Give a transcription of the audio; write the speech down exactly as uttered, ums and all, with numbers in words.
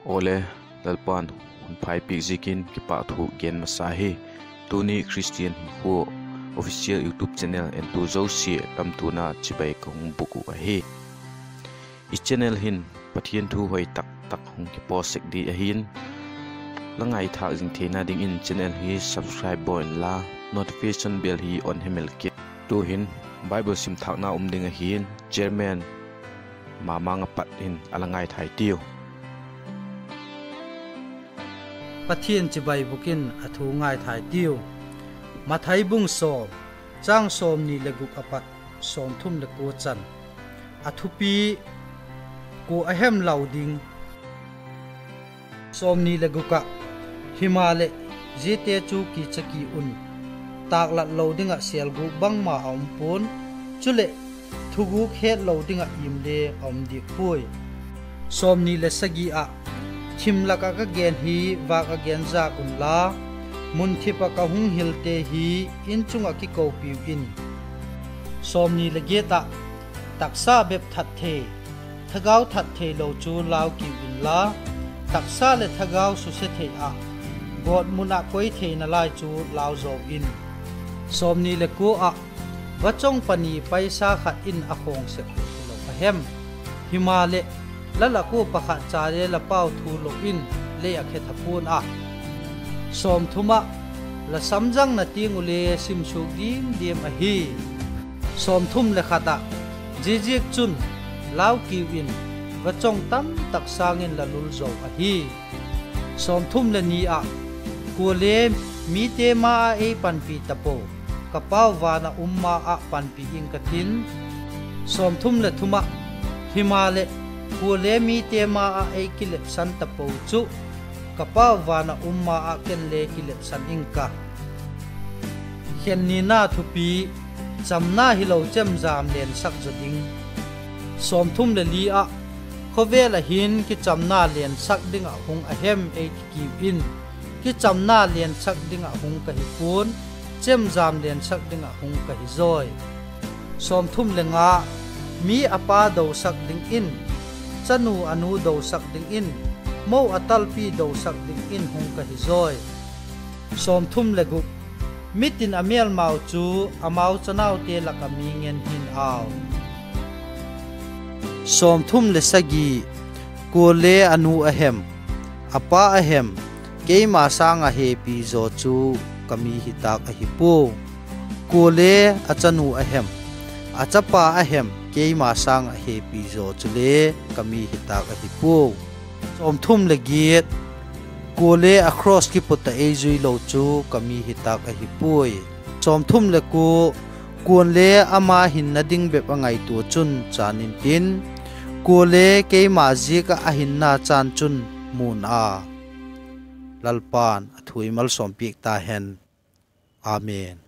Awle, Lalpa'n hun phaipiak ziakin kipâkthu gen masa hi. Tuni Christian Hinkhua Official YouTube channel entu zosia lamtuana chibai ka hung bûk uh ahi. I channel hin Pathian thu hoi tak tak hung kipost sek di ahi'n, la ngaithâk zing theina dingin channel hi subscribe bawl inla, notification bell hi on hemil kit. Tu'hin Bible sim thâkna um ding ahi'n, Chairman Mamang a pat in a la ngaithai tiu. Pathian chibai bûk in a thu ngaithai tiu. Mathai bung sawm, châng sawmni leh guk a pat sawmthum leh kua chan. A thupi: Kua a hem lau ding? Sawmni leh guk ah, himaleh, ziate chu kicha ki un, tâklat lo ding ah sêlgûk bangma a um pua'n; chuleh, thugûk hetlo ding ah im le a um diak puai. Sawmni leh sagi ah, thim lak ah ka gen hi vâk ah gen zâk unla, mun thip ah ka hung hilte hi in chung ah kikopiu in. Sawmni leh giat ah, taksa bep that thei, thagau that theilo chu lau kiu inla, taksa leh thagau suse thei ah, gawtmun ah koi theina lai chu lau zaw in. Sawmni leh kua ah, vachong pani paisa khat in a khawng sek hilo a hem? Himaleh, la lak ua pakhat cha le la pau thu lo in lei ah khe tha pua'n ah. Sawmthum ah, la samzangna tiang u le simsuak diam diam ahi. Sawmthum leh khat ah, ziaziakchun, lau kiu in, vachong tamtak sâng in la lul zo ahi. Sawmthum leh ni ah, kuale mite ma ah ei panpi tapo, ka Pau van ah um ma ah panpi ing ka tin. Sawmthum leh thum ah, himaleh, kuale mite ma ah ei kilepsan tapo chu, ka Pau van ah um ma ah ken le kilepsan ing ka. Khen nina thupi: Chamna hilo chemjam lensak zaw ding. Sawmthum leh li ah, khawvel ah hin kichamna lensak ding ah hung a hem ei ti kiu in, kichamna lensak ding ah hung ka hi pua'n, chemjam lensak ding ah hung ka hi zawi. Sawmthum leh nga, mi a pa dosak dingin, chanu a nu dosak dingin, mo a talpi dosak dingin hung ka hi zawi. Sawmthum leh guk, mitin a mêlmau chu amau chanaute lak ah mi ngen hin au. Sawmthum leh sagi, kuale a nu a hem, a pa a hem, keima sâng ah hepi zaw chu ka mi hi tâk ahi puau. Kuale a chanu a hem, a chapa a hem, keima sâng ah hepi zaw chule ka mi hi tâk ahi puau. Sawmthum leh giat, kuale a cross kiput ah ei zui lo chu ka mi hi tâk ahi puai. Sawmthum leh kua, kuale ama hinna ding bep a ngaitua chun chân intin, kuale keima ziak ah a hinna chân chun mu'n a. Lalpa'n a thu ei malsawmpiak ta hen. Amen.